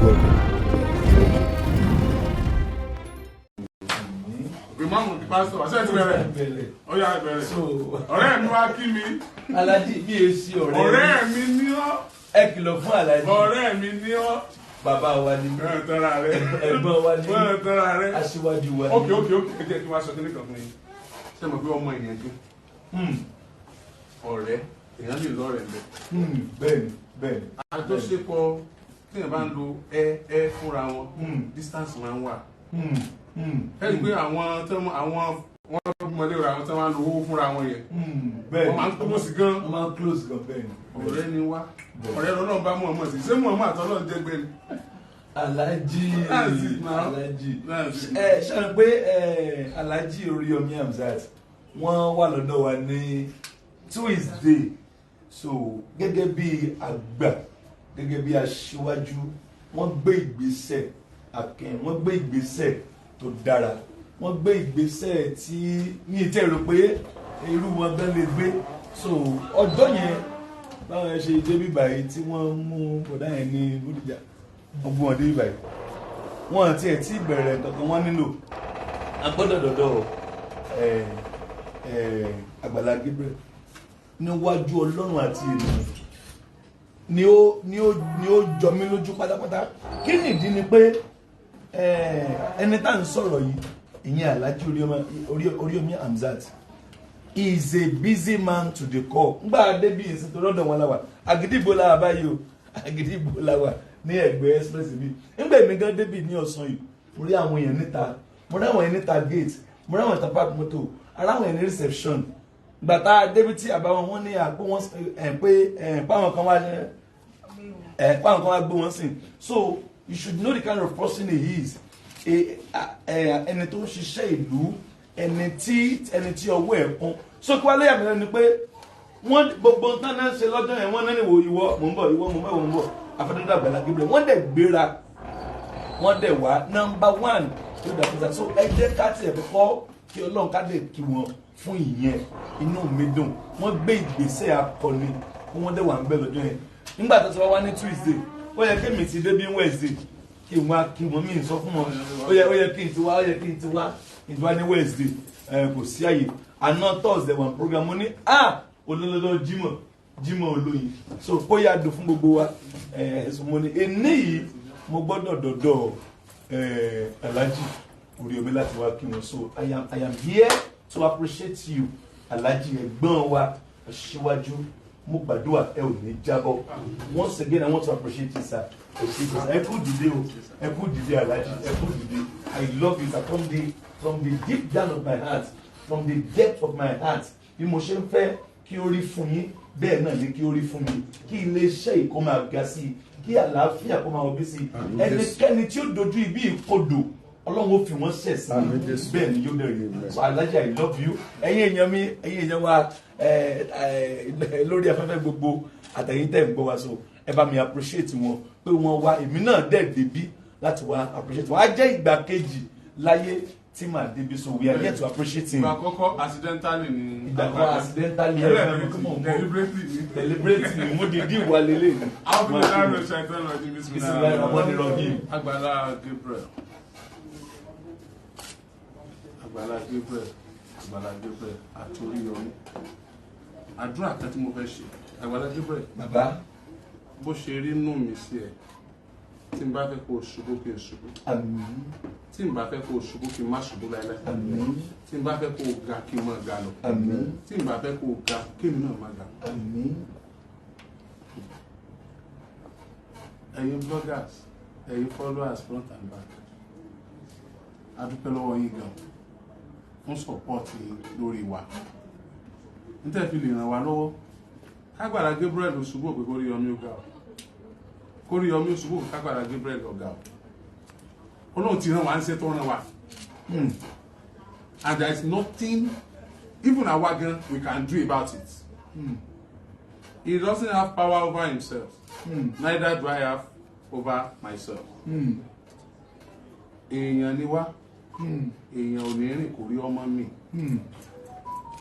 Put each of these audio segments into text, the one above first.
Welcome. Thank you. Ìmáàmù ti pásítọ̀ àṣẹ ti bẹ̀rẹ̀. Ó yá, bẹ̀rẹ̀. So Ọ̀rẹ́ mi wá kí mi. Alhaji, bí e ṣe ọ̀rẹ́ Ọ̀rẹ́ mi ní ọ́. Ẹ kìlọ̀ fún Alhaji. Ọ̀rẹ́ mi ní ọ́. Bàbá wa ni mí. Bẹ́ẹ̀ tọ́ra rẹ. Ẹ̀gbọ́n wa ni mí. Bẹ́ẹ̀ tọ́ra rẹ. Aṣíwájú wa ni Ok. mí. Ok, ẹ jẹ́ kí n wá sọ kíní kan fún yín. Ṣé mo pé ọmọ èèyàn gan, ọ̀rẹ́ èèyàn lè lọ́rẹ̀ẹ́ mbẹ́. Bẹ́ẹ̀ni, bẹ́ẹ̀ni. Àjọṣepọ̀ téèyàn bá ń lo ẹ fúnra wọn, distance máa ń wà. Ẹ rí i pé àwọn tí wọ́n àwọn wọ́n bímọ léra, àwọn tí wọ́n máa ń lo owó fúnra wọn yẹn, wọ́n máa ń close gan. Wọ́n máa ń close gan, bẹ́ẹ̀ni. Ọ̀rẹ́ ni wá, ọ̀rẹ́ lọ́nà bá mú ọmọ sí. Ṣé mú ọmọ àtọ́lọ́ jẹ́ gbé ni? Alhaji. That's it now. Alhaji. That's it. Ẹ ṣe pé Alhaji Oríyọmí Hamzat, wọ́n wà lọ́dọ̀ wa ní Tuesday. So gẹ́gẹ́ bí àgbà, gẹ́gẹ́ bí aṣíwájú, wọ́n gbé ìgbésẹ̀ akin, wọ́n gbé ìgbésẹ̀ tó dára, wọ́n gbé ìgbésẹ̀ tí ní ìtẹ́ rò pé irú wọn gan lè gbé. So ọjọ́ yẹn, báwọn yẹn ṣe dé bíbà yìí tí wọ́n mú bọ̀dá yẹn ní Bódìjà, wọ́n gbé wọn dé bíbà yìí, wọ́n àti ẹ̀ tí ìbẹ̀rẹ̀ kankan, wọ́n nílò agbọ́dọ̀ dọ̀dọ̀ ẹ̀ ẹ̀ Àgbàlá Gabriel. Níwájú Ọlọ́run àti ènìyàn ni ó jọ mí lójú pátápátá. Kí nìdí ni pé ẹni tá à ń sọ̀rọ̀ yìí, ìyẹn Alhaji Oríyọmí Hamzat, is a busy man to the core. Ngbà débi ìsìn tó lọ́dọ̀ wọn la wà, Àgídìgbò la wà báyìí o, Àgídìgbò la wà ní ẹ̀gbẹ́ express bí. Ngbà èmi gan débi ní ọ̀sán yìí, mo rí àwọn èèyàn níta, mo rí àwọn èèyàn níta gate, mo rí àwọn ìta park mọ́tò, ara àwọn èèyàn ní reception. Gbà tá a débi tí àbáwọn wọn ní àpò wọn ẹ̀ pé ẹ̀ páwọn kan wá ẹ̀ páwọn kan wá gbé wọn sìn. So you should know the kind of person he is. Ẹni tó ń ṣiṣẹ́ ìlú, ẹni tí ọwọ́ ẹ̀ kún. So kí wàá lóyà mi lẹ́nu ni pé wọ́n gbogbo nǹkan náà ń ṣe lọ́jọ́ yẹn, wọ́n náà ní wo ìwọ mò ń bọ̀, ìwọ mò ń bọ̀, mò ń bọ̀, àfẹ́dọ́dọ́ Àgbàlá Gabriel, wọ́n dẹ̀ gbéra, wọ́n dẹ̀ wá. Number one tó dà fún sa. So ẹ jẹ́ ká tiẹ̀ kọ́kọ́ kí Ọlọ́run, ká dẹ̀ kí wọn fún ìyẹn. Inú mi dùn, wọ́n gbé ìgbésẹ̀ akọni kí wọ́n dẹ̀ wà ń bẹ̀ lọ́jọ́ yẹn. Nígbà tó ti wá wá ní Tuesday, ó yẹ kí èmi ti dé bí Wednesday kí n wá kí wọ́n. Mí sọ fún wọn, ó yẹ kí n ti wá, ó yẹ kí n ti wá, kí n ti wá ní Wednesday. Ẹ kò sí àyè. Àná Thursday one program, mo ní ah, olólọ́dọ́ Jímọ̀, Jímọ̀ olóyin, so kó yá dùn fún gbogbo wa. Ẹ so mo ní ení yìí, mo gbọ́dọ̀ dọ̀dọ̀ ẹ Alhaji Oríyọmí láti wá kí wọn. So I am here to appreciate you, Alhaji, ẹ̀gbọ́n wa, aṣíwájú. Mo gbàdúrà, ẹ ò ní jábọ́. Once again, I want to appreciate you, sir. Ẹ ṣé, sir. Ẹ kú dìde o, ẹ kú dìde, Alhaji, ẹ kú dìde. I love you, sir, from the deep down of my heart, from the depth of my heart. Bí mo ṣe ń fẹ́ kí ó rí fún yín, bẹ́ẹ̀ náà ni kí ó rí fún mi, kí iléeṣẹ́ yìí kó máa ga sí i, kí àlàáfíà kó máa wọ bí sí i. Ẹnikẹ́ni tí ó dojú ibi ìkodò, Ọlọ́run ó fi wọ́n ṣẹ̀ sí i. Bẹ́ẹ̀ ni yóò dẹ̀rẹ̀. So Alhaji, I love you. Ẹ̀yin èèyàn mi, ẹ̀yin èèyàn wa lórí afẹ́fẹ́ gbogbo, àtẹ̀yìn tẹ̀ ń gbọ́ wa, so ẹ bá mi appreciate wọn pé wọ́n wá. Èmi náà dẹ̀ débí láti wá appreciate wọn. Á jẹ́ ìgbà kejì láyé tí màá débi, so we are here to appreciate him. Ìgbà àkọ́kọ́, accidentally ni. Ìgbà kan, accidentally. Ẹ Ẹlẹ́ẹ̀kejì, deliberately ni. Deliberately, mo dìídì wà lélẹ̀ ni. Àwọn bí mo dáná ṣe àìtọ́ lọ ní. Bismillahir Rahmanir Rahim. Àgbàlá Gabriel, Àgbàlá Gabriel, Àgbàlá Gabriel àtOríyọmí, àdúrà kan tí mo fẹ́ ṣe, Àgbàlá Gabriel, Bàbá. bó ṣe rí nù mí sí ẹ, tí n bá fẹ́ kó o ṣubú, kí n ṣubú. Àmín. Tí n bá fẹ́ kó o ṣubú, kí n má ṣubú láéláé. Àmín. Tí n bá fẹ́ kó o ga, kí n má ga lọ. Àmín. Tí n bá fẹ́ kó o ga, kí èmi náà má ga. Àmín. Ẹ̀yin bloggers, ẹ̀yin followers front and back, a dúpẹ́ lọ́wọ́ yín gan fún support yín lórí wa. Níta fi lè ràn wá lọ́wọ́ kágbàlá Gabriel ó ṣubú òpè, kóríyọmí ó ga o, kóríyọmí ó ṣubú òpè, kágbàlá Gabriel ó ga o. Ọlọ́run ti ràn wá ń ṣe tó ràn wá, and there is nothing even àwa gan we can do about it. He doesn't have power over himself, neither do I have over myself. Èèyàn ni wá, èèyàn ò ní rìn kò rí ọmọ mi.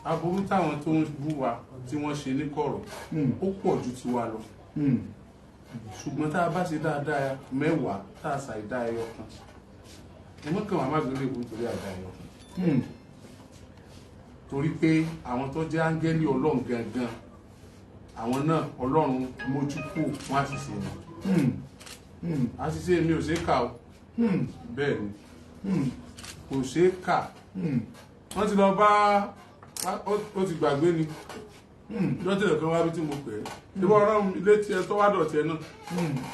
Aburú táwọn tó ń bú wa tí wọ́n ṣe ní kọ̀rọ̀, ó pọ̀ ju tiwa lọ. Ṣùgbọ́n tá a bá ṣe dáadáa 10 tá a ṣàìdá ẹyọ kan, ẹ mọ́ kàn wá má gbélé ìwé torí àìdá ẹyọ kan, torí pé àwọn tó jẹ́ áńgẹ́lì Ọlọ́run gangan, àwọn náà Ọlọ́run mójú kù fún àṣìṣe wọn. Àṣìṣe mi ò ṣe é kà o, bẹ́ẹ̀ ni kò ṣe é kà. Wọ́n ti lọ bá ó ti gbàgbé ni lọ́tẹ̀lẹ̀ kan wá bí tí mo pè é ìbọn ọ̀rọ̀ ilé tiẹ̀ tó wá dọ̀tí ẹ náà.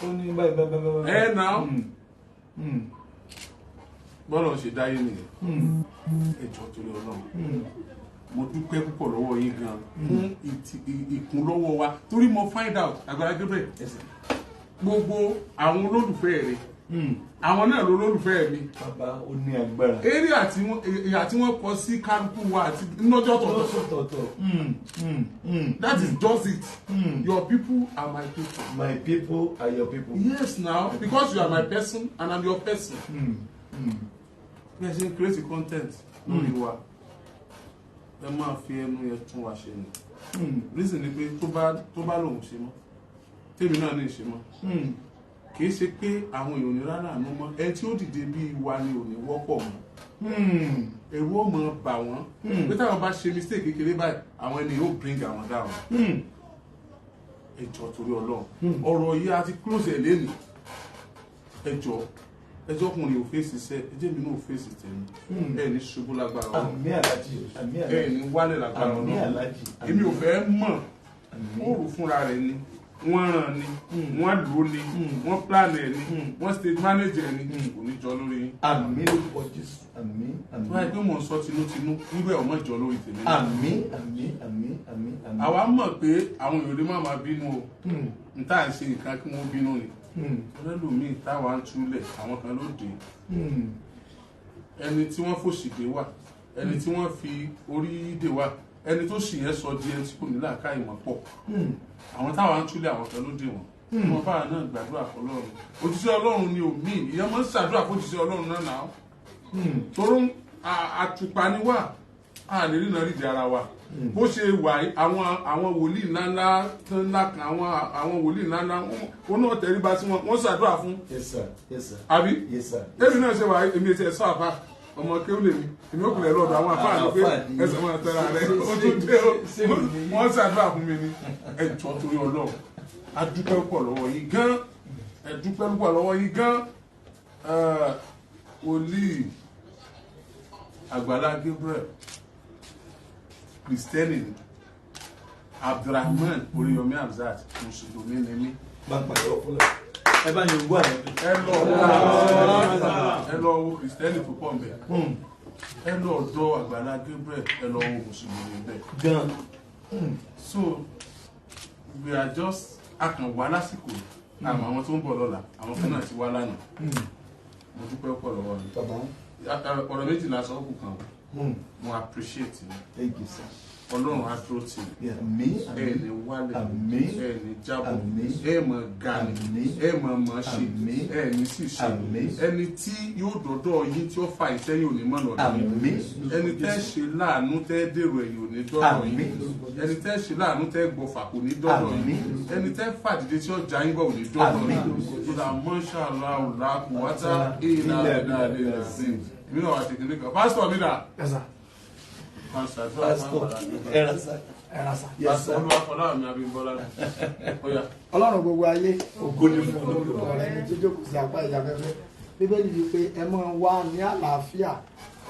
Ó ní báyìí báyìí báyìí báyìí. Ẹ náà bọ́lọ̀ ṣe dáyé nìyẹn. Ẹ jọ̀ọ́ torí Ọlọ́run, mo dúpẹ́ púpọ̀ lọ́wọ́ yín gan fún ìkúnlọ́wọ́ wa, torí mo find out Àgbàlá Gabriel, gbogbo àwọn olólùfẹ́ rẹ̀, àwọn náà ló lólùfẹ́ mi. Bàbá, ó ní agbára. Eré àti ìyà tí wọ́n kọ sí kálukú wa àti lọ́jọ́ tọ̀tọ̀. Lọ́sọ̀tọ̀ọ̀tọ̀. That is just it. Your people are my people. My people are your people. Yes now, because you are my person and I'm your person. Bí ẹ ṣe ń create content lórí wa, ẹ máa fi ẹnu yẹn tún wa ṣe ni. Reason ni pé tó bá lòun ṣe mọ́, tèmi náà ní ìṣe mọ́, kì í ṣe pé àwọn èèyàn ní rárá àánú mọ́. Ẹ tí ó dìde bíi wa ni ò ní wọ́pọ̀ mọ́. Ẹ̀rù ó mọ̀ bà wọ́n pé táwọn bá ṣe mistake kékeré báyìí, àwọn ẹni yóò bring àwọn down. Ẹ jọ̀ọ́ torí Ọlọ́run, ọ̀rọ̀ yìí a ti close ẹ̀ lẹ́nu. Ẹ jọ̀ọ́, ẹ jọ̀ọ́, ọkùnrin ò fèsì iṣẹ́, ẹ jẹ́ mi náà ò fèsì tèmi. Ẹ ní ṣubú lágbára Ọlọ́run. Àmín, Alájì. Àmín. Ẹ Alájì. ní wálẹ̀ lágbára Àmín. Ọlọ́run. Alájì. Èmi ò fẹ́ mọ̀, Àmín. ó rù fúnra rẹ̀ ni, wọ́n ràn ni, wọ́n lò ó ni, wọ́n plan ẹ̀ ni, wọ́n stage manager ẹ̀ ni, kò ní jọ lórí yín. Àmín lórúkọ Jésù. Àmín. Tó báyìí Àmín. pé mò ń sọ tinútinú, irú ẹ̀ ọmọ ìjọ lórí tèmi náà. Àmín, àmín, àmín, àmín, àmín. Àwa mọ̀ pé àwọn èèyàn lè má máa bínú o, n tá à ń ṣe nǹkan kí wọ́n bínú ni. Ọlọ́lùmíì táwa ń túlẹ̀, àwọn kan ló dé. Ẹni tí wọ́n fòṣì dé wà, ẹni tí wọ́n fi orí dé wà, ẹni tó sì yẹn sọ di ẹni tí kò ní làákàyè mọ́ pọ̀. Àwọn táwa ń túlẹ̀, àwọn kan ló dé wọn. Wọn bá náà gbàdúrà fọ́lọ́run, òjíṣẹ́ Ọlọ́run ni òmíì, ìyẹn máa ń ṣàdúrà fún òjíṣẹ́ Ọlọ́run náà náà toró àtùpà ni wà á lè rí náà rídìí ara wa bó ṣe wà yìí. Àwọn wòlíì ńláńlá ńlá kan, àwọn wòlíì ńláńlá, wọn náà tẹríba sí wọn, wọ́n ṣàdúrà fún. Yes sir, yes sir. Àbí? Yes sir. Èmi náà ṣe wà, èmi ti ẹ̀ sọ àfa ọmọ kéwù lèmi, èmi ò kùlẹ̀ lọ́dọ̀ àwọn àfa àlọ́ pé ẹsẹ̀ máa tẹ́ra rẹ̀ ó tún dé ó, wọ́n ṣàdúrà fún mi ni. Ẹ jọ̀ọ́ torí Ọlọ́run, a dúpẹ́ púpọ̀ lọ́wọ́ yín gan, ẹ dúpẹ́ púpọ̀ lọ́wọ́ yín gan. Wòlíì Àgbàlá Gabriel, Kristẹni ni. Abdulrahman Oríyọmí Hamzat, mùsùlùmí ni mí. Bá ń pàdé ọpọlọ ẹ bá yẹn gbọ́ àná. Ẹ lọ wo Kristẹni tó pọ̀ mbẹ̀, ẹ lọ ọ̀dọ̀ Àgbàlá Gabriel, ẹ lọ wo mùsùlùmí bẹ́ẹ̀. Gan. So we are just a kàn wá lásìkò, àmọ́ àwọn tó ń bọ̀ lọ́la, àwọn kan náà ti wá lánàá. Mo dúpẹ́ pọ̀ lọ́wọ́ mi. Bàbá. Ọ̀rọ̀ méjì lásán kù kan. Mo appreciate you. Thank you, sir. Ọlọ́run á dúró tì yín. Àmín. Ẹ ní wálẹ̀. Àmín. Ẹ ní jábọ̀. Àmín. Ẹ mọ̀ ga ni. Àmín. Ẹ mọ̀ mọ̀ ṣe. Àmín. Ẹ ní sì ṣe. Àmín. Ẹni tí yóò dọ́dọ̀ yín tí ó fa ìsẹ́yìn ò ní mọ̀nà ọ̀dọ̀ yín. Àmín. Ẹni tẹ́ ṣe láàánú tẹ́ dèrò ẹ̀yìn ò ní dọ́dọ̀ yín. Àmín. Ẹni tẹ́ ṣe láàánú tẹ́ gbọ̀fà kò ní dọ́dọ̀ yín. Àmín. Ẹni tẹ́ fàdìde tí ó já yín bọ̀ ò ní dọ́dọ̀ Àmín. yín. Ìlà mọ́ṣáláà làkúwátá ìlà ìlà ìlà sí mi náà wà sí kìnìún kan. Pásítọ̀ mi dà? Yes, sir. Pásítọ̀, ẹ ra sá. Ẹ ra sá. Yes sir. Olúwafọlá mi Abímbọ́lá, ó yá. Ọlọ́run gbogbo ayé, Ògo ni fún Ọlọ́run. Olùkọ́ rẹ ní jíjókòó sí apá ìyàfẹ́fẹ́. Bíbélì wí pé ẹ máa wá ní àlàáfíà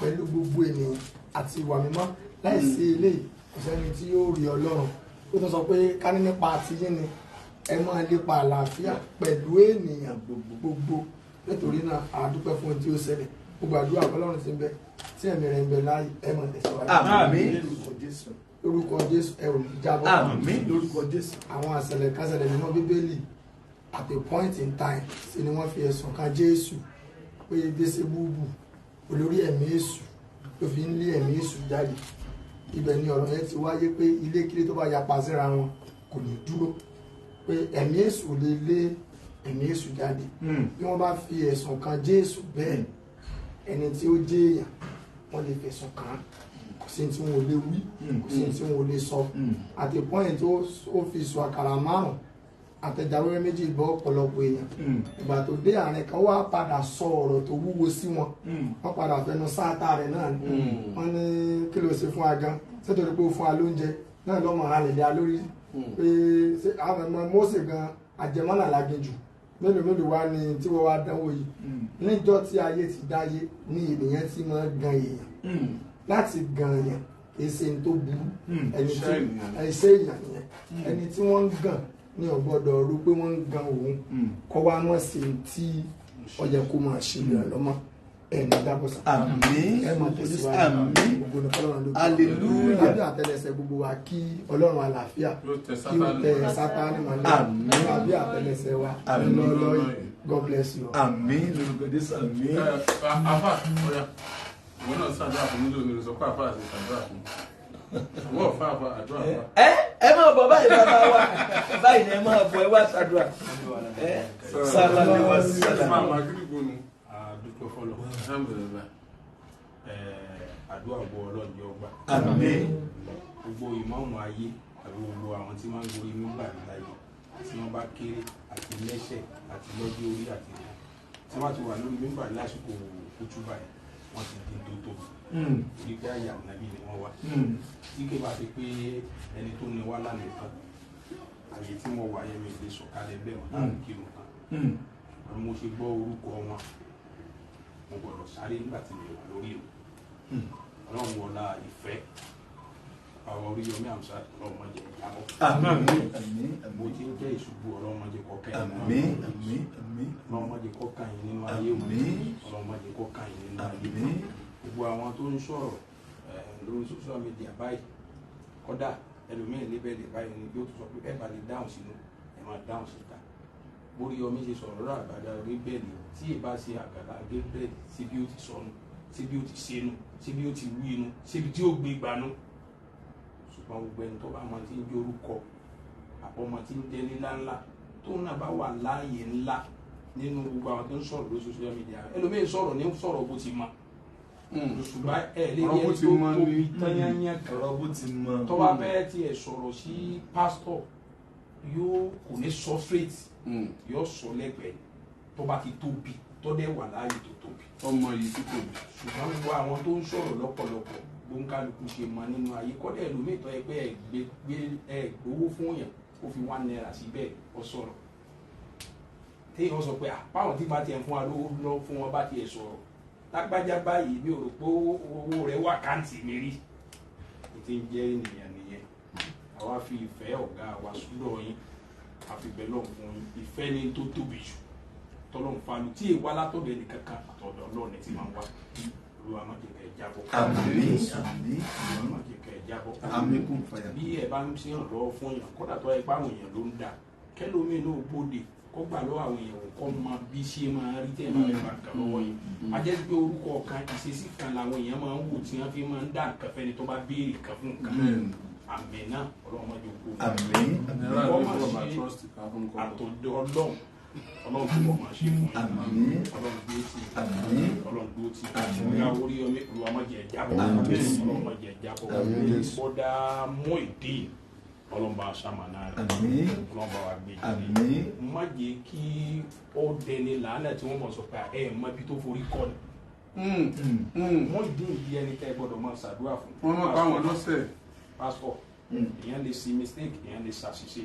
pẹ̀lú gbogbo ènìyàn àti ìwà mímọ́, láìsí eléyìí kò sẹ́ni tí yóò rí Ọlọ́run. Ó tún sọ pé ká ní nípa tiyín ni ẹ máa lépa àlàáfíà pẹ̀lú ènìyàn gbogbo. Nítorí náà, a dúpẹ́ fún ohun tí ó ṣẹlẹ̀. Gbogbo àdúrà, Ọlọ́run ti ń bẹ tí ẹ̀mí rẹ̀ ń bẹ láàyè, ẹ máa tẹ̀síwájú. Àmín lórúkọ Jésù. Lórúkọ Jésù, ẹ ò ní jábọ́. Àmín lórúkọ Jésù. Àwọn àṣẹlẹ̀ kásẹ̀lẹ̀ nínú Bíbélì, at a point in time sí ni wọ́n fi ẹ̀sùn kan Jésù pé Bésébúbù, olórí ẹ̀mí èṣù, ló fi ń lé ẹ̀mí èṣù jáde. Ibẹ̀ ni ọ̀rọ̀ yẹn ti wáyé pé ilé kílé tó bá yapa síra wọn kò ní dúró, pé ẹ̀mí èṣù lè lé ẹ̀mí èṣù jáde. Bí wọ́n bá fi ẹ̀sùn kan Jésù bẹ́ẹ̀, ẹni tí ó jẹ́ èèyàn, wọ́n lè fẹ̀sùn kàn án, kò sí tí wọn ò lè wí, kò sí tí wọn ò lè sọ. At a point ó fi sọ àkàrà 5 àtẹ̀já wẹ́wẹ́ méjì bọ́ ọ̀pọ̀lọpọ̀ èèyàn. Ìgbà tó dé àárín kan wá padà sọ ọ̀rọ̀ tó wúwo sí wọn, wọ́n padà fẹnu sáátà rẹ̀ náà ni. Wọ́n ní kí ló ṣe fún wa gan, ṣé torí pé ó fún wa lóúnjẹ náà lọ́mọ ara lè dá lórí pé ṣé àwọn ọmọ Mósè gan àjẹmọ́nà láginjù mélòó mélòó wá ní tí wọ́n wá dánwò yìí. Níjọ́ tí ayé ti dáyé ní ènìyàn ti máa gan èèyàn, láti gan èèyàn kì í ṣe ní tó burú. Ẹni tí Iṣẹ́ ènìyàn. Iṣẹ́ èèyàn nìyẹn. Ẹni tí wọ́n ń gàn ní ò gbọ́dọ̀ rò pé wọ́n ń gan òun kọ́ wá mọ̀ sí tí ó yẹ kó máa ṣe lọ lọ́mọ ẹni dábọ̀sà. Àmín. Ẹ máa tẹ̀síwájú. Àmín. Ògo ni fọ́lọ́run lókè. Hallelujah. Lábẹ́ àtẹlẹsẹ̀ gbogbo wa kí Ọlọ́run àlàáfíà Yóò tẹ kí ó tẹ Sátánì. Sátánì mọ́lẹ̀. Àmín. Lábẹ́ àtẹlẹsẹ̀ wa Àmín. lọ́lọ́ yìí. God bless you all. Àmín lórúkọ Jésù, àmín. Ẹ, afa ọya, ìwọ náà ṣàdúrà fún mi lónìí, sọ pé àfa àti ṣàdúrà fún mi. Ìwọ ọ̀fà àfa àdúrà fà. Ẹ ẹ máa bọ̀ báyìí, bàbá wa, báyìí ni ẹ máa bọ̀, ẹ wá ṣàdúrà. Ẹ sálà ni wá sálà. Máa máa kí gbónú. Àdúpẹ́ fọlọ́. Alhamdulillah. Àdúrà gbọ́, Ọlọ́run jẹ́ ọgbà. Àmín. Gbogbo ìmáàmù ayé àbí gbogbo àwọn tí wọ́n ń gorí mímbà láyé, tí wọ́n bá kéré àti lẹ́sẹ̀ àti lọ́jọ́ orí àti ìlú tí wọ́n ti wà lórí mímbà lásìkò kútúbà yìí, wọ́n ti di tó tóbi torí pé àyà nàbí ni wọ́n wà. Tí kò bá ti pé ẹni tó ní wá lánàá tán, àyè tí wọ́n wà yẹn mi lè sọ̀kalẹ̀ bẹ́ẹ̀ wọ́n láti kírun tán. Àmọ́ mo ṣe gbọ́ orúkọ wọn, mo gbọ́dọ̀ sáré nígbà tí mi wà lórí o. Ọlọ́run wọlá ìfẹ́ àwọn Oríyọmí Hamzat, Ọlọ́run má jẹ́ ìjábọ̀. Àmín, àmín. Bó ti ń jẹ́ ìṣubú, Ọlọ́run má jẹ́ kó kàn yín. Àmín, àmín, àmín. Ọlọ́run má jẹ́ kó kàn yín nínú ayé o. Àmín. Ọlọ́run má jẹ́ kó kàn yín nínú ayé. Àmín. Gbogbo àwọn tó ń sọ̀rọ̀ lórí social media báyìí, kódà ẹlòmíín lébẹ̀lẹ̀ báyìí ni yóò tún sọ pé ẹ bá lè dáhùn sínú, ẹ máa dáhùn síta. Bóríyọmí ṣe sọ̀rọ̀ lọ́rọ̀ Àgbàlá Gabriel, tí ì bá ṣe Àgbàlá Gabriel, síbi ó ti sọnù, síbi ó ti ṣẹnu, síbi ó ti wí inú, síbi tí ó gbé gbanú. Ṣùgbọ́n gbogbo ẹni tó bá mọ tí ń jẹ́ orúkọ àbọ̀mọ tí ń jẹ́ lílá ńlá, tóun náà bá wà láàyè ńlá nínú gbogbo àwọn tó ń sọ̀rọ̀ lórí social media, ẹlòmíín sọ̀rọ̀ ní sọ̀rọ̀ bó ti mọ, ṣùgbọ́n ẹ lè rí Ọ̀rọ̀ bó ẹni ti tó mọ tóbi ni. tányányán kan Ọ̀rọ̀ bó ti mọ. tó bá fẹ́ tiẹ̀ sọ̀rọ̀ sí pásítọ̀, yóò kò ní sọ straight, yóò sọ lẹ́gbẹ̀ẹ́ tó bá ti tóbi, tó dẹ̀ wà láàyè tó tóbi. Ọmọ yìí tí tóbi. Ṣùgbọ́n gbogbo àwọn tó ń sọ̀rọ̀ lọ́pọ̀lọpọ̀, gbóńkálukú ṣe mọ nínú ayé, kọ́dẹ̀ ẹlòmíì tó yẹ pé ẹ gbé ẹ gbowó fún yàn, ó fi ₦1 síbẹ̀, ó sọ̀rọ̀ téèyàn sọ pé àpáwọn tí bá tiẹ̀ fún wa lówó lọ fún wọn bá tiẹ̀ sọ̀rọ̀ lágbájá báyìí, mi ò rò pé owó rẹ̀ wà káǹtì mi rí. Kò tí ń jẹ́ ènìyàn nìyẹn. Àwa fi ìfẹ́ ọ̀gá wa sọ́dọ̀ yín, àfi bẹ́ẹ̀ lọ́n fún yín. Ìfẹ́ ni tó tóbi jù tọ́lọ́n falu tí èèwà látọ̀dọ̀ ẹnìkankan, àtọ̀dọ̀ Ọlọ́run ti máa ń wá. Olúwa má jẹ́ kẹ́ ẹ jábọ́. Àmín, àmín. Olúwa má jẹ́ kẹ́ ẹ jábọ́. Àmín kún fàyà. Bí ẹ bá ń ṣe ìrànlọ́wọ́ fún yàn, kódà tó ẹ pa àwọn èèyàn ló ń dà kẹlómi náà bóde kó gbà lọ́wọ́ àwọn èèyàn, kó mọ bí ṣe máa rí tẹ́ ẹ máa fẹ́ bá nǹkan lọ́wọ́ yìí. A jẹ́ pé orúkọ kan, ìṣesí kan làwọn èèyàn máa ń wò tí wọ́n fi máa ń dá nǹkan fẹ́ni tó bá béèrè nǹkan fún nǹkan. Àmì náà, Ọlọ́run má jẹ́ kó Àmín, àmín. Ẹ̀rọ Wọ́n àlejò máa ọba ṣe trust ká fún kọ́. àtọ̀dọ̀ Ọlọ́run, Ọlọ́run tó wọ́n máa ṣe fún yín. Àmín. Ọlọ́run dúró tì. Àmín. Ọlọ́run dúró tì. Àmín. Ọ̀gá Oríyọmí, Olúwa má jẹ́ jábọ́. Àmín. Ọlọ́run má jẹ́ jábọ́. Àmín. Bọ́dà Muyideen, Ọlọ́run bá aṣàmànà rẹ̀. Àmín. Ọlọ́run bá wa gbé jáde. Àmín. Má jẹ́ kí ó dẹni làánà tí wọ́n mọ̀ sọ pé ẹ mọ ibi tó forí kọ́ ni. Muyideen yìí, ẹni tẹ́ ẹ gbọ́dọ̀ máa ṣàdúrà fún. Wọ́n máa bá wọn lọ́sẹ̀. Pásítọ̀, èèyàn lè ṣe mistake, èèyàn lè ṣàṣìṣe,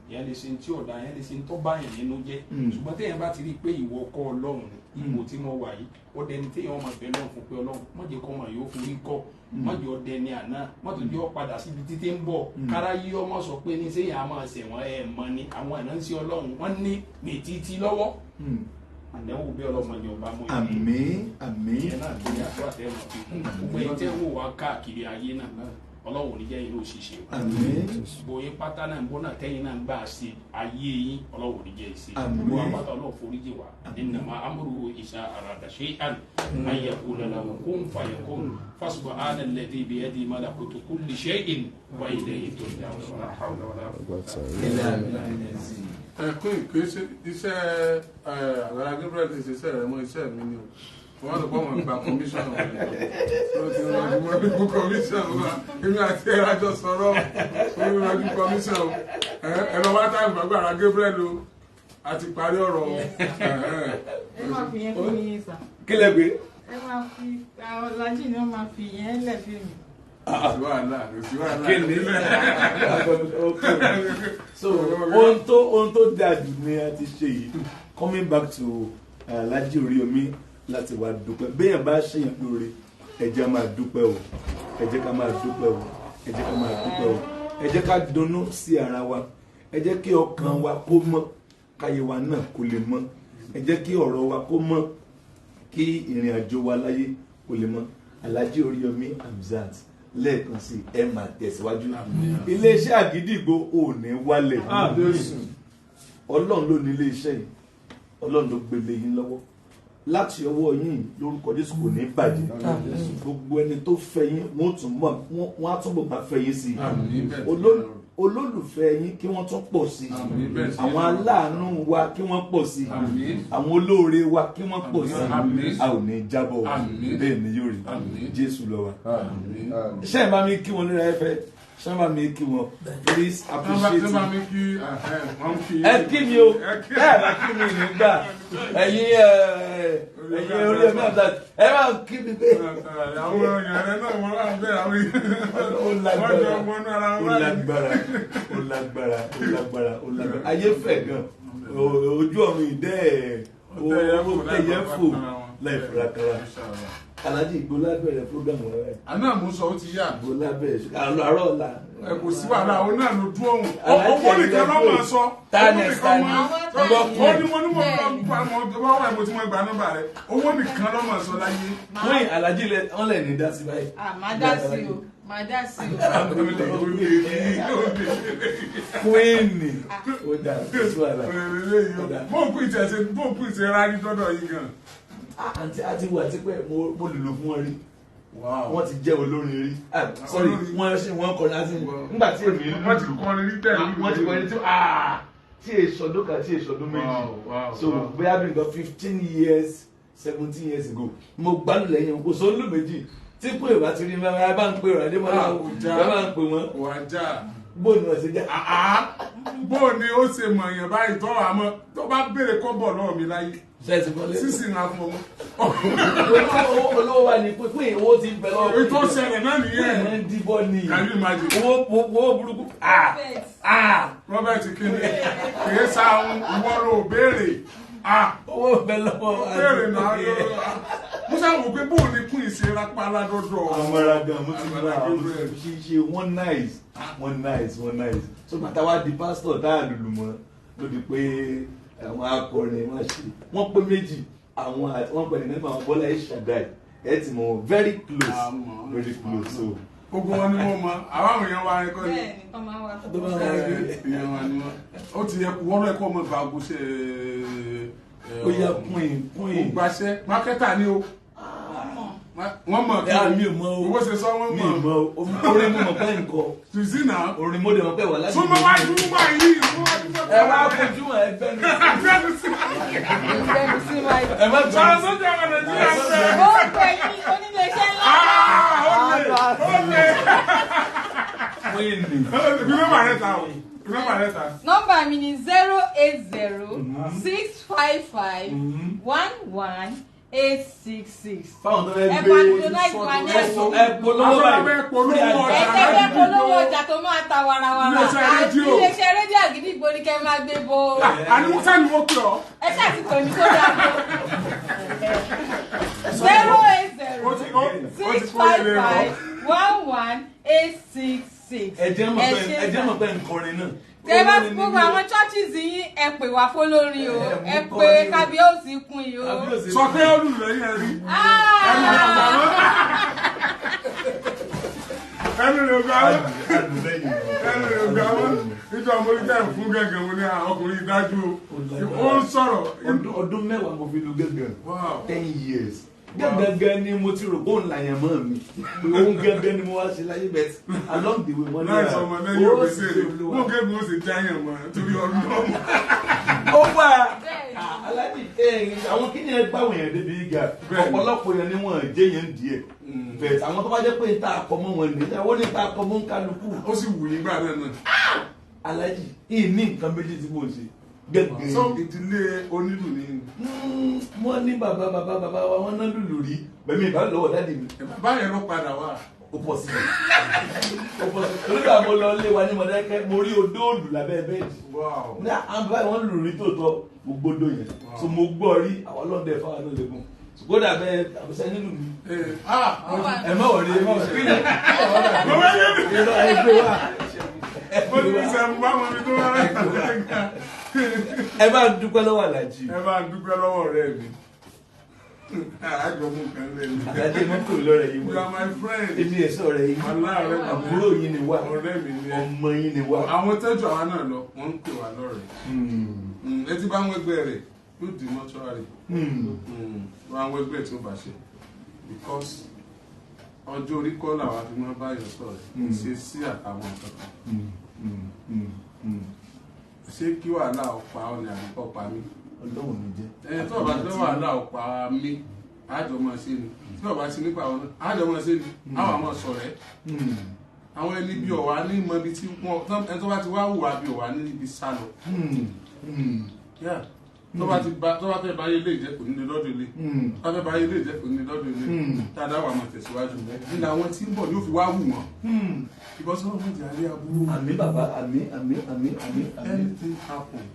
èèyàn lè ṣe tí ọ̀dà, èèyàn lè ṣe tó bá yàn nínú jẹ́. Ṣùgbọ́n téèyàn bá ti rí i pé ìwọ kọ́ Ọlọ́run ni ipò tí mo wà yìí, ó dẹni téèyàn máa bẹ lọ́run fún pé Ọlọ́run má jẹ́ kọ́ ọmọ yóò forí kọ́, má jẹ́ ó dẹni àná, má tó jẹ́ ó padà síbi títí ń bọ̀ kára yí ọmọ sọ pé ní sẹ́yìn á máa ṣẹ̀wọ̀n ẹ̀ mọ́ ni àwọn ìránṣẹ́ Ọlọ́run wọ́n ní mètítí lọ́wọ́ àdánwò bí ọlọ́mọdé ọba mú ìdí. Àmín, àmín. Ìyẹn náà tó ní àdúrà tẹ́ mọ̀ fi kún. Gbogbo ẹ̀yin tẹ́ wò wá káàkiri ayé náà, Ọlọ́run ò ní jẹ́ yín lóṣìṣẹ́ o. Àmín. Bóyá pátá náà ń bọ́ náà tẹ́yìn náà ń gbà ṣe ayé yín, Ọlọ́run ò ní jẹ́ ìṣe. Àmín. Gbogbo apáta Ọlọ́run foríjì wá. Innama amruhu iza arada shay'an an yaqula lahu kun fayakun. Fasubhana alladhi biyadihi malakutu kulli shay'in wa ilayhi turja'un. Wala hawla wala quwwata. Ẹ pín kì í ṣe iṣẹ́ Àgbàlá Gabriel, ti ṣe iṣẹ́ rẹ̀ mọ́ iṣẹ́ mi ni o. Wọ́n sọ pé wọ́n gba commission wọn. Ó ti rọjú mọ́ ní commission wa. Èmi àti ẹ̀rọ àjọ sọ̀rọ̀. Ó ń rọjú commission o. Ẹ̀rọ wá táìmù gbàgbára Gabriel o. A ti parí ọ̀rọ̀ o. Ẹ máa fi yẹn fún yín sà. Kí lẹ gbé? Ẹ máa fi Ọlájì ni wọ́n máa fi yẹn lẹ̀ fún mi. Kò sí wàhálà, kò sí wàhálà. Kí ni? So ohun tó dáa jù ni a ti ṣe yìí. Coming back to Alhaji Oriyomi láti wá dúpẹ́. Béèyàn bá ṣèyàn lóore, ẹ jẹ́ máa dúpẹ́ o. Ẹ jẹ́ ká máa dúpẹ́ o. Ẹ jẹ́ ká máa dúpẹ́ o. Ẹ jẹ́ ká dunnú sí ara wa. Ẹ jẹ́ kí ọkàn wa kó mọ́, káyé wa náà kó lè mọ́. Ẹ jẹ́ kí ọ̀rọ̀ wa kó mọ́, kí ìrìn àjò wa láyé kó lè mọ́. Alhaji Oriyomi Hamzat, lẹ́ẹ̀kan sí ẹ máa tẹ̀síwájú. Iléeṣẹ́ Àgídìgbò ò ní wálẹ̀. Ọlọ́run ló ní iléeṣẹ́ yìí, Ọlọ́run ló gbélé yín lọ́wọ́. Láti ọwọ́ yín lórúkọ Jésù kò ní bàjẹ́. Gbogbo ẹni tó fẹ́ yín wọ́n á túbọ̀ máa fẹ́ yín sí i. Olólùfẹ́ yín kí wọ́n tún pọ̀ sí i. Àwọn aláàánú wa kí wọ́n pọ̀ sí i. Àwọn olóore wa kí wọ́n pọ̀ sí i. A ò ní jábọ̀, bẹ́ẹ̀ ni yóò rí. Jésù lọ wa. Ṣé ẹ bá mi kí wọn lórí afẹ́fẹ́? Ṣé ẹ bá mi kí wọn? Please appreciate it. Ẹ kí mi o, ẹ bá kí mi nígbà. Ẹ̀yin Oriyomi Hamzat, ẹ máa kí mi pé. Àwọn èèyàn rẹ náà wọ́n wà bẹ́ẹ̀, àwọn èèyàn wọ́n jọ wọnú ara wọn. Ó lágbára, ó lágbára, ó lágbára, ó lágbára. Ayé fẹ̀ gan, ojú ọ̀run ìdẹ́ ẹ̀ ó tẹ̀yẹ fò láì farakara. Alhaji Igbo lábẹ̀rẹ̀ program rẹ̀. Àná mo sọ ó ti yá. Igbo lábẹ̀rẹ̀ àárọ̀ ọ̀la. Ẹ kò sí wàhálà, òun náà ló dún òun. Owó nìkan ló máa sọ. Tani tani. Ó ní mo ní mo gba mọ wọ́n wà mo tí mo gba nọ́mbà rẹ̀. Owó nìkan ló máa sọ láyé. Wọ́n Alhaji lẹ wọ́n lẹ̀ ní dá sí báyìí. Màá dá sí o, màá dá sí o. Queen ó dà sí wàhálà. Bóńkù ìtẹ̀ rárí dọ́dọ̀ yìí gan. Àǹtí àti wà tí pé mo lùlù fún wọn rí. Wọ́n ti jẹ́ olórin rí. Sorry, wọ́n ṣe wọ́n kọrin láti nígbà tí èmi lù. Wọ́n ti kọrin rí tẹ̀lé. Wọ́n ti kọrin tí tí èsọdún kan tí èsọdún méjì. So bóyá bí nǹkan 15 years 17 years ago. Mo gbádùn lẹ́yìn kò sọ lù méjì. Tí pé ìbá ti rí mẹ́rin bá ń pè rẹ̀ Adémọ́lá bá ń pè wọ́n. Bó ni wọ́n ṣe jẹ́? Bó ni ó ṣe mọ̀ èèyàn báyìí tọ́ àmọ́ tó bá béèrè kọ́bọ̀ lọ́wọ́ mi láyé. Sísìn náà fún ọmọ. Olówó wa ni pé owó ti ń bẹ lọ́wọ́. Ètò ìṣẹ̀lẹ̀ náà nìyẹn. Ẹ̀ ń díbọ́ ni. Can you imagine? Owó burúkú. Robert Kini, kìí sáhun ìwọ ló béèrè. Owó bẹ lọ́wọ́. Béèrè náà lọ́wọ́. Mo sáà wò pé bóun ni kún ìṣe rápálá dọ́dọ̀. Amara gan, mo ti gba àwọn ṣe wọ́n nice, wọ́n nice, wọ́n nice. So bàtà wa di pásítọ̀ tá a lùlù mọ́ ló di pé àwọn akọrin wọn ṣe wọ́n pé méjì àwọn wọ́n pẹ̀lú nípa àwọn Bọ́lá Ìṣàdáì ẹ ti mọ̀ very close, very close. So ogun wọn ni wọ́n mọ àwọn àwọn èèyàn wa ẹ̀kọ́ ni. Èèyàn wa ni wọ́n. Ó ti yẹ wọ́n lọ ẹ̀kọ́ ọmọ ìgbà ogun ṣe. Ó yẹ kún Ó gbaṣẹ́ mákẹ́tà ni o. Wọ́n mọ̀ kí mi ò mọ̀ o. Owó ṣe sọ wọ́n mọ̀. Mi ò mọ̀ o. Orin mo mọ̀ pé nǹkan. Tùsí náà. Orin mo dẹ̀ mọ̀ pé wà láti. Súnmọ́ wájú wá yìí. Ẹ wá fojú ẹ gbẹ́nu. Gbẹ́nu sí. Gbẹ́nu sí wájú. Ẹ má gbẹ́nu. Sọ̀rọ̀ sójà wà Nàìjíríà fẹ́. Ó pè yín oníléeṣẹ́ ńlá. Ó lè. Queen. Bí nọ́mbà rẹ ta o. Nọ́mbà rẹ ta. Nọ́mbà mi ni 080 655 11 866. Fáwọn tó fẹ́ Ẹ gbé patronize wa ní ẹ̀sùn. ẹ polówó báyìí. Ẹ tẹ́fẹ́ polówó ọjà tó máa ta warawara. Iléeṣẹ́ rédíò. Iléeṣẹ́ rédíò Àgídìgbò ni kẹ́ máa gbé bo. Àní wọ́n sẹ́ni wọ́n pè ọ́. Ẹ ṣáà ti pè mí sórí aago. 080 655 11 866. Ẹ jẹ́ mọ̀ pé nkọrin náà. Tẹ bá gbogbo àwọn churches yín ẹ pè wá fólórin o, ẹ pè kábíyèsí kún yìí o. Sọ pé olùlọ yẹn rí. Ẹnu rẹ̀ gbà wọ́n. Ẹnu rẹ̀ gbà wọ́n. Nítorí ọmọ orí tẹ̀ fún gángan mo ní ọkùnrin ìdájú o. Ó ń sọ̀rọ̀. Ọdún mẹ́wàá mo fi lu gángan. 10 years. Gángan ni mo ti rò pé òun làyàn mọ́ mi. Òun gángan ni mo wá ṣe láyé bẹ́ẹ̀. Along the way wọ́n ní Láìsọ ọmọ lẹ́yìn òbí sèré. Wọ́n gégùn ó sì jáyàn mọ́ torí ọdún ọmọ. Ó wà. Aláàjì àwọn kí ni ẹ gbáwọn èèyàn débi gíga, ọ̀pọ̀lọpọ̀ èèyàn ni wọ́n jẹ́ yẹn díẹ̀ bẹ̀ẹ̀ àwọn tó bá jẹ́ pé ta àkọmọ́ wọn ní àwọn ní ta àkọmọ́ ń kálukú. Ó sì wù yín gbà náà. Aláàjì yìí ní nǹkan méjì tí mò ń ṣe gẹ́gẹ́. Sọ ìdílé onílù ni. Wọ́n ní bàbá bàbá bàbá wa wọ́n ná lùlù rí bẹ̀mí ìbá lọ́wọ́ dáàdì mi. Bàbá yẹn ló padà wá. Ó pọ̀ sí i. Ó pọ̀ sí i. Torí àwọn lọ lé wa ní Mọ̀dákẹ́kẹ́ mo rí odóòlù lábẹ́ bẹ́ẹ̀dì. Ní àwọn bàbá wọn lùlù rí tòótọ́ mo gbódò yẹn. So mo gbọ́ rí àwọn ọlọ́dẹ fáwọn náà lè gùn. Kódà bẹ́ẹ̀ àbúṣe nílùú mi. Ẹ má wọlé ẹ má wọlé. Mo ti sẹ́mu bá wọn mi tó wá rẹ̀. Ẹ bá dúpẹ́ lọ́wọ́ Àlàjì. Ẹ bá dúpẹ́ lọ́wọ́ ọ̀rẹ́ mi. Àjọ mú kan lẹ́nu. Àlàjì mú kúrò lọ́rẹ̀ yìí. You are my friend. Èmi ẹ̀ sọ̀rọ̀ yìí. Aláàrẹ̀ mi. Àbúrò yín ni wá. Ọ̀rẹ́ mi ni. Ọmọ yín ni wá. Àwọn tẹ́jú àwa náà lọ, wọ́n ń pè wá lọ́rẹ̀. Ẹ ti bá wọn ẹgbẹ́ rẹ̀ yóò di mọ́túárì. Wọ́n àwọn ẹgbẹ́ tí ó bá ṣe. Because ọjọ́ orí kọ́ làwa fi máa báyọ̀ sọ̀rọ̀ ṣe sí àtàwọn nǹkan kan. Ṣé kí wàhálà ọ̀pá ọ ni àbíkọ́ pa mí? Ọlọ́run ní jẹ́. Ẹ tó o bá fẹ́ wàhálà ọ̀pá mi, àjọ máa ṣe ni. Tí o bá ti nípa àwọn náà, àjọ máa ṣe ni. Àwọn àmọ́ sọ̀rẹ́. Àwọn ẹni bí ọ̀wá ní mọ ibi tí wọ́n ẹni tó bá ti wá hùwà bí ọ̀wá ní ibi sá lọ. Tó bá fẹ́ báyé lè jẹ́ kò ní lè lọ́dọ̀ ilé. Tó bá fẹ́ báyé lè jẹ́ kò ní lè lọ́dọ̀ ilé. Dáadáa wà máa tẹ̀síwájú. Nínú àwọn tí ń bọ̀ yóò fi wá wù wọ́n. Because ọlọ́run jẹ́ alẹ́ aburú. Àmín bàbá, àmín àmín àmín àmín. Anything happen.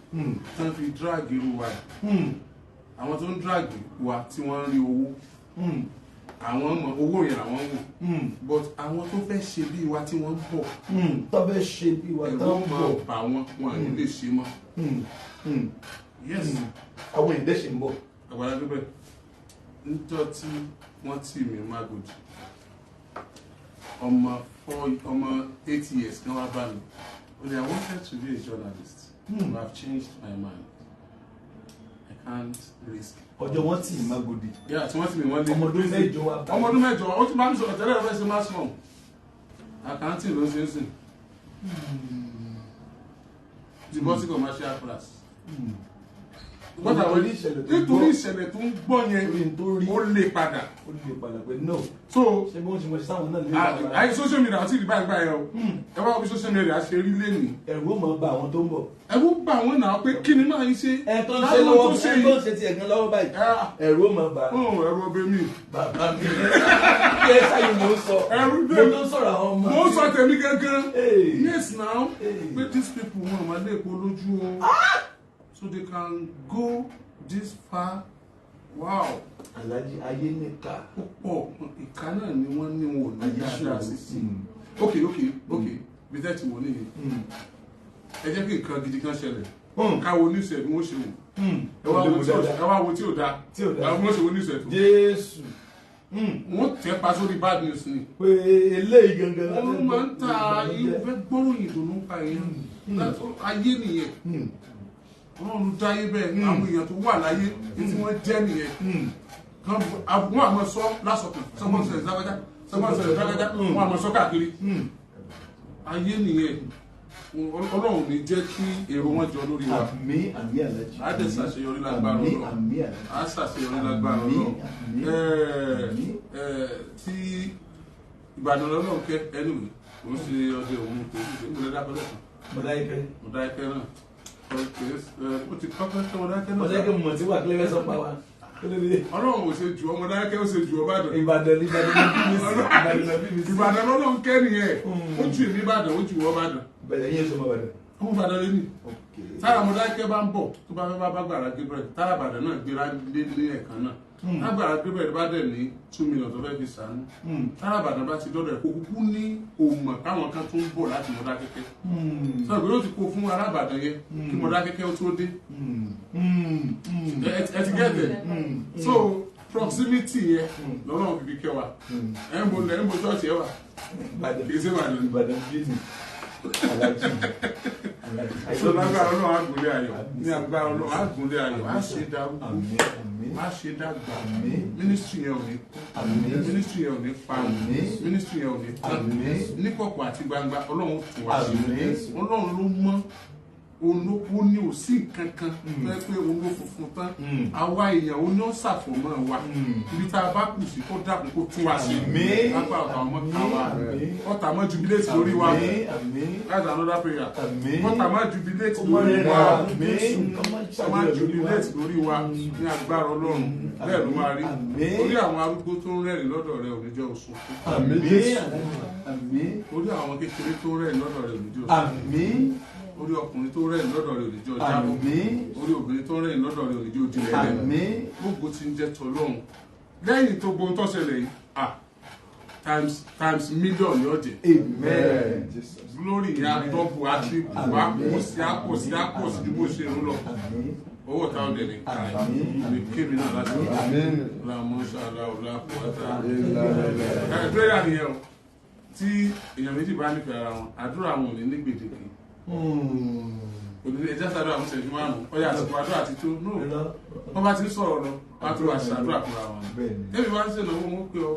Tán fi drag irú wa yìí. Àwọn tó ń drag wa tí wọ́n ń rí owó. Àwọn ọmọ owó yẹn làwọn wò. But àwọn tó fẹ́ ṣe bí wa tí wọ́n ń bọ̀. Tó fẹ́ ṣe bí wa tó ń bọ̀. Ẹ̀rọ máa bà wọ́n, wọn à ní lè ṣe mọ́. Yes. Àwọn ìdẹ́ ṣe ń bọ̀. Àgbàlá Gabriel, níjọ́ tí wọ́n tì mí Mágòdì, ọmọ 8 years kan wá bá mi. Ó ní, I wanted to be a journalist. But I've changed my mind. I can't risk. Ọjọ́ wọ́n tì mí Mágòdì. Yeah, tí wọ́n tì mí wọ́n lé. Ọmọ ọdún mẹ́jọ wá bá mi. Ọmọ ọdún mẹ́jọ, ó ti bá mi sọ̀rọ̀ tẹ́lẹ̀ fẹ́ ṣe mass com. Accounting ló ń ṣe ń sìn. Ti bọ́ sí commercial class. Nítorí ìṣẹ̀lẹ̀ tó ń gbọ́ yẹn ó lè padà. Ó lè padà pé no. So ṣé bí wọ́n ṣe mọ̀ ṣe sáwọn náà lè padà. Àyè social media àti ìdìbò àgbà yẹn o. Ẹ wá bí social media ṣe rí lẹ́nìí. Ẹ̀rù ó máa bà àwọn tó ń bọ̀. Ẹ̀rù bà wọ́n náà pé kí ni máa ń ṣe. Ẹ tó ń ṣe lọ́wọ́ ẹ tó ń ṣe tiẹ̀ gan lọ́wọ́ báyìí. Ẹ̀rù ó máa bà. Ẹ̀rù ọbẹ̀ mi. Bàbá mi kí ẹ sáyé mò ń sọ. Ẹ̀rù mo tó ń sọ̀rọ̀ àwọn ọmọ. Mo ń sọ tèmi gangan. Yes now pé these people wọn máa lè po lójú o. So they can go this far. Wow. Alhaji ayé níka. Púpọ̀ ìka náà ni wọ́n ní wọn ò ní dáadáa sí sí. Ok. Bí tẹ́ ti wò nìyí. Ẹ jẹ́ kí nǹkan gidi kan ṣẹlẹ̀. Ká wo news ẹ̀ bí wọ́n ṣe wò. Ẹ wá wo tí ò dáa. Àwọn wọ́n ṣe wo news ẹ̀ tó. Jésù. Wọ́n tẹ́ pa sórí bad news ni. Pé eléyìí gangan. Wọ́n máa ń ta ìfẹ́ gbọ́ròyìn ìdùnnú pa èèyàn. Ayé nìyẹn. Ọlọ́run dáyé bẹ́ẹ̀ àwọn èèyàn tó wà láyé tí wọ́n jẹ́ nìyẹn. Wọ́n àmọ́ sọ lásọ̀kàn sọ́gbọ́n sọ̀rọ̀ dágájá sọ́gbọ́n sọ̀rọ̀ dágájá wọ́n àmọ́ sọ káàkiri. Ayé nìyẹn. Ọlọ́run ní jẹ́ kí èrò wọn jọ lórí wa. Àmín àmín Àlàjì. Á dẹ̀ ṣàṣeyọrí lágbára Ọlọ́run. Àmín Àlàjì. Á ṣàṣeyọrí lágbára Ọlọ́run. Tí Ìbàdàn lọ́lọ́run kẹ́ anyway, kò ń ṣe ọdẹ òun kò ń ṣe ìmúlẹ̀ dákọ́lẹ̀ kan. Mọ̀dáyẹ́kẹ́. Mọ̀dáyẹ́kẹ́ náà. Ó ti kọ́kọ́ tẹ́ Mọ̀dáyẹ́kẹ́ náà. Mọ̀dáyẹ́kẹ́ mọ̀ tí wà kílẹ̀ fẹ́ sọ pa wa. Ọlọ́run ò ṣe jù ọ Mọ̀dáyẹ́kẹ́ ó ṣe jù ọ Ìbàdàn. Ìbàdàn Ìbàdàn lọ́lọ́run kẹ́ nìyẹn. Ó jù èmi Ìbàdàn ó jù wọ́ Ìbàdàn. Bẹ̀rẹ̀ yín sọ ma Ìbàdàn. Ọmọ Ìbàdàn lé ní. Tára Mọ̀dáyẹ́kẹ́ bá ń bọ̀ tó bá fẹ́ bá Gbàrà Gabriel tára Ìbàdàn náà gbéra lé ní ẹ̀kan náà. Tágbàrà Gabriel bá dẹ̀ ní 2 million tó fẹ́ fi sànú. Tára Ìbàdàn bá ti dọ́dọ̀ ẹ̀ kó kúkú ní òmò táwọn kan tó ń bọ̀ láti Mọ̀dákẹ́kẹ́. Sọ pé ó ti kó fún ará Ìbàdàn yẹn kí Mọ̀dákẹ́kẹ́ ó tó dé. Ẹ ti gẹ́tẹ̀. So proximity yẹn lọ́nà fífi kẹwàá. Ẹ̀ ń bo ṣọ́ọ̀ṣì ẹ wà. Kì í ṣe Ìbàdàn. Ìbàdàn bí mi. Àlàjì. So lágbára Ọlọ́run àgùnlé ayọ̀ ní agbára Ọlọ́run àgùnlé ayọ̀ á ṣe darúgbó á ṣe dàgbà mínísítì yẹn ò ní kú mínísítì yẹn ò ní parun mínísítì yẹn ò ní tán níkọ̀kọ̀ àti gbangba Ọlọ́run tún wá sí. Ọlọ́run ló mọ̀ Òun ní ò sí nǹkan kan tó yẹ pé òun ló funfun tán. Àwa èèyàn òun ní ó ṣàfọ̀mọ́ wa. Ibi tá a bá kù sí kó dákun kó tún wa sí. Lápá ọ̀tá ọmọ ká wa. Ọ̀tá mọ́ jubilate lórí wa. That's another prayer. Ọ̀tá mọ́ jubilate lórí wa. Ọ̀tá mọ́ jubilate lórí wa ní agbára Ọlọ́run. Bẹ́ẹ̀ ló máa rí. Orí àwọn arúgbó tó ń rẹ́rìn lọ́dọ̀ rẹ ò ní jẹ́ oṣù. Orí àwọn kékeré tó ń rẹ́rìn lọ́dọ̀ rẹ ò ní jẹ́ oṣù. Orí ọkùnrin tó rẹ́rìn lọ́dọ̀ rẹ ò ní jẹ́ ọjàbọ̀. Orí obìnrin tó rẹ́rìn lọ́dọ̀ rẹ ò ní jẹ́ òdìrẹ́ rẹ. Gbogbo ti ń jẹ́ tọlọ́run. Lẹ́yìn tó gbóhun tó ṣẹlẹ̀ yìí, times million yóò jẹ́. Glory yẹn á dọ́bù á triple á pọ̀ sí á pọ̀ sí á pọ̀ sí ju bó ṣe ń lọ. Owó ta ọdẹ ní ká ní kémi náà láti ọ̀la mọ́ṣálá ọ̀la kúwátá. Prayer nìyẹn o. Tí èèyàn méjì bá nífẹ̀ẹ́ ara wọn, àdúrà wọn ò ní ní gbèdéke. Òní ẹja sàdúrà fún ìṣẹ́jú márùn-ún, ọyà àsìkò àdúrà ti tó. No, wọ́n bá ti ń sọ̀rọ̀ lọ, wọ́n á tún wá ṣàdúrà fúnra wọn. Tẹ́mi bá ń ṣèlówó wọn pé ọ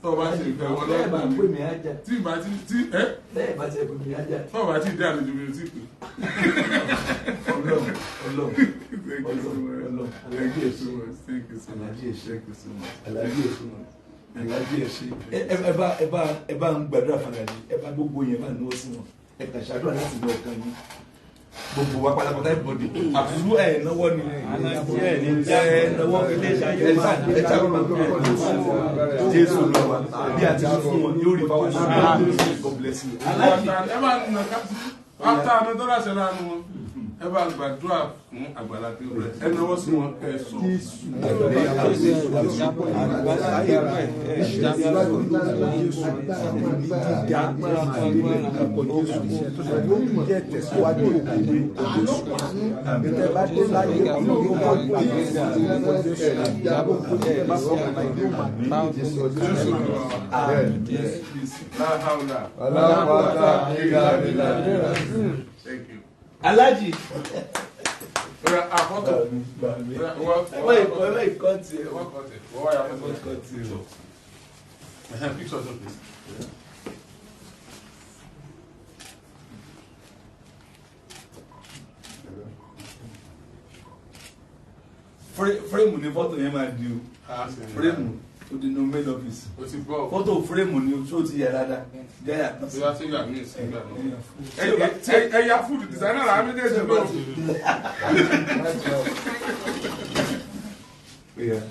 tọ́ ọ bá ti fẹ́ wọn lọ́wọ́ mi. Tí ìbá ti tí ẹ́ tọ́ ọ bá ti dé àlejò mi ò tí pè. Ọlọ́run Ọlọ́run Ọlọ́run Thank you so much. Thank you so much. Thank you so much. Aláàjì ẹ̀ṣin Aláàjì ẹ̀ṣin ẹ bá ń gbàdúrà fún Aláàjì, ẹ bá gbogbo yẹn bá náwó sí wọn, ẹ kàn ṣàdúrà láti lọ ọkàn yín gbogbo wa pátápátá ìbọdè àbúrú ẹ náwó ni ẹ náwó ẹ ṣàkóso Jésù lọ wa bí a ti fún wọn yóò rí fáwọn náà. God bless you. Ẹ bá nà ká after another ṣẹlẹ̀ àánú wọn. Ẹ bá gbàdúrà fún Àgbàlá Gabriel, ẹ náwó sí wọn kẹ́ ẹ sọ. Thank you. Aláàjì. Àfọ́tò. Ẹ kọ́ tiẹ̀. Wọ́n kọ́ tiẹ̀. Picture too, please. Fírèmù ni fọ́tò yẹn máa di o. Fírèmù tó di no main office. Fọ́tò fírèmù ni o ti yẹ dáadáa. Jẹ́yà kan sí. Ẹ̀yà food designer la méjèèjì lọ. Yeah.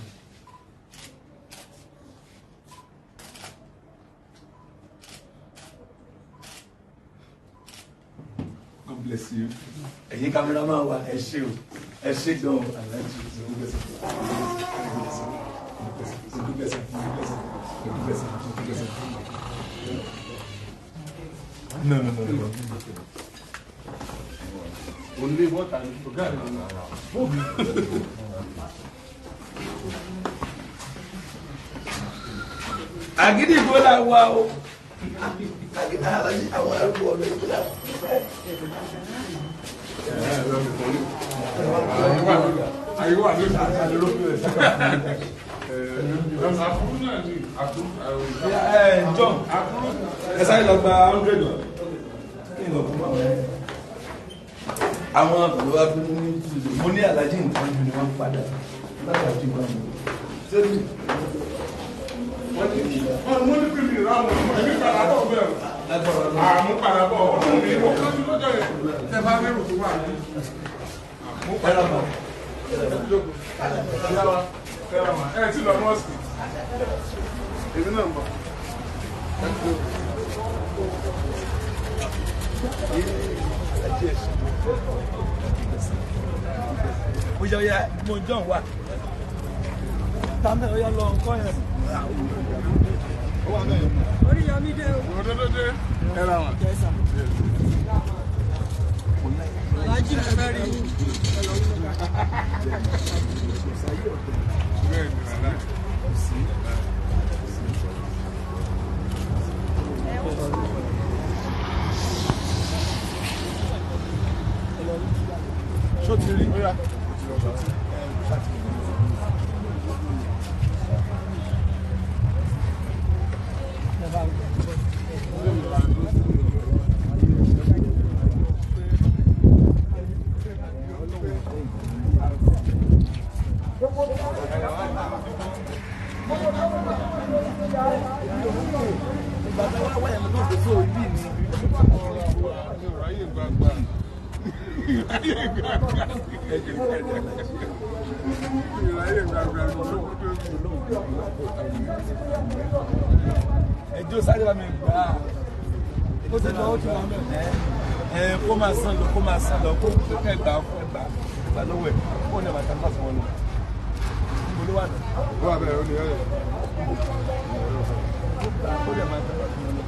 God bless you. Ẹ̀yin cameraman wa, ẹ ṣé o, ẹ ṣé gan o, Aláàjì. No, no, no, no. Only what I forgot. Àgídìgbò la wà o. Àwọn arúgbó ọ̀rọ̀ ìgbò la wà. Àyíwá lójú. John, ẹ sáré lọ gba 100 wa. Kí ni lọ fún àwọn ẹ? Àwọn àbúrò wa fún mi mo ní Aláàjì nǹkan jù ni wọ́n padà. Láti gbà mí. Wọ́n ní pípì ráwọn ọmọ ẹ̀mí padà bọ̀ bẹ́ẹ̀. Àmú padà bọ̀ ọmọ mi ò kánjú lọ́jọ́ yẹn. Tẹ bá lérò tó wà ní. Àmú padà bọ̀. Ẹ ti lọ mọ́ọ̀sì. Èmi náà ń bọ̀. Oya oya mo John wa. Tàmí oya lọ nǹkan yẹn. Oríyọmí dé o. Òdòdó ẹ ra wọn. Aláàjì ló fẹ́ rí yín. Bẹ́ẹ̀ ni rárá. Ṣó ti rí? Ìgbà tó wá wáyà lọ́dún tó sóò bí mi. Ẹjọ́ sáré bá mi gbà á. Ó ti lọ, ó ti wà mẹ́. Ẹ kó máa sán lọ, kó máa sán lọ, kó kẹ́ gbà fún ẹgbà gbà lọ́wọ́ ẹ̀, kó ní àbàtà nígbà tí wọ́n lọ. Níbo ló wà náà? Ó wà bẹ́ẹ̀, ó ní ẹ̀rọ. Kó dẹ̀ máa tàbí fún wọn lọ.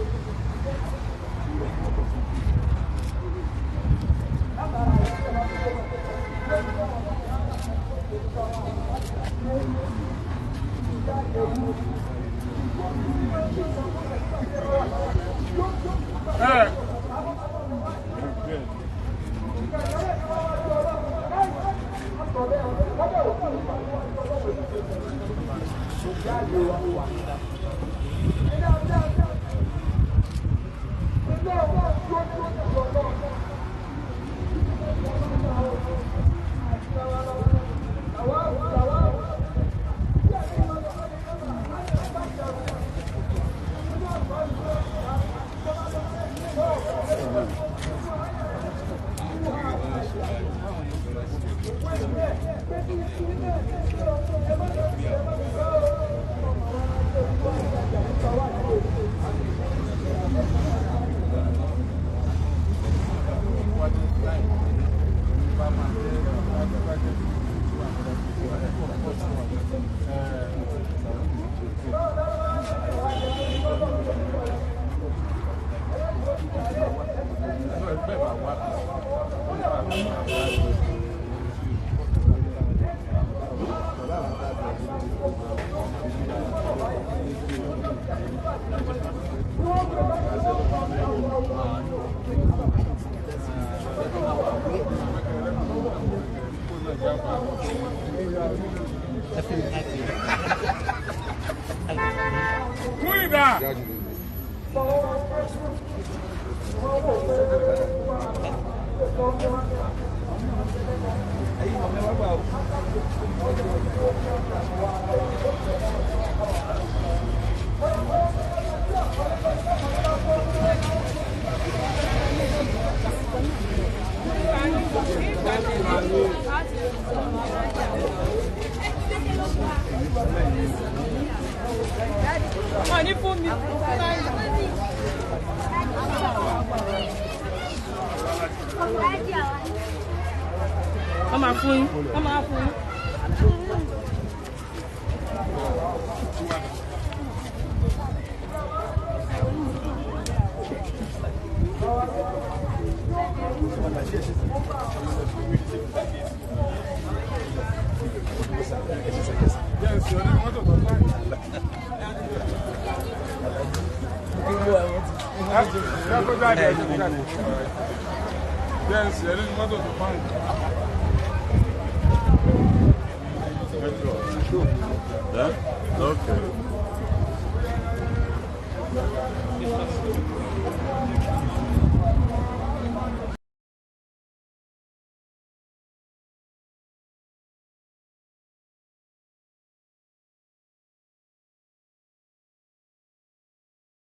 Wọ́n ní fún mi. Wọ́n máa fún yín. Wọ́n máa fún yín. Okay.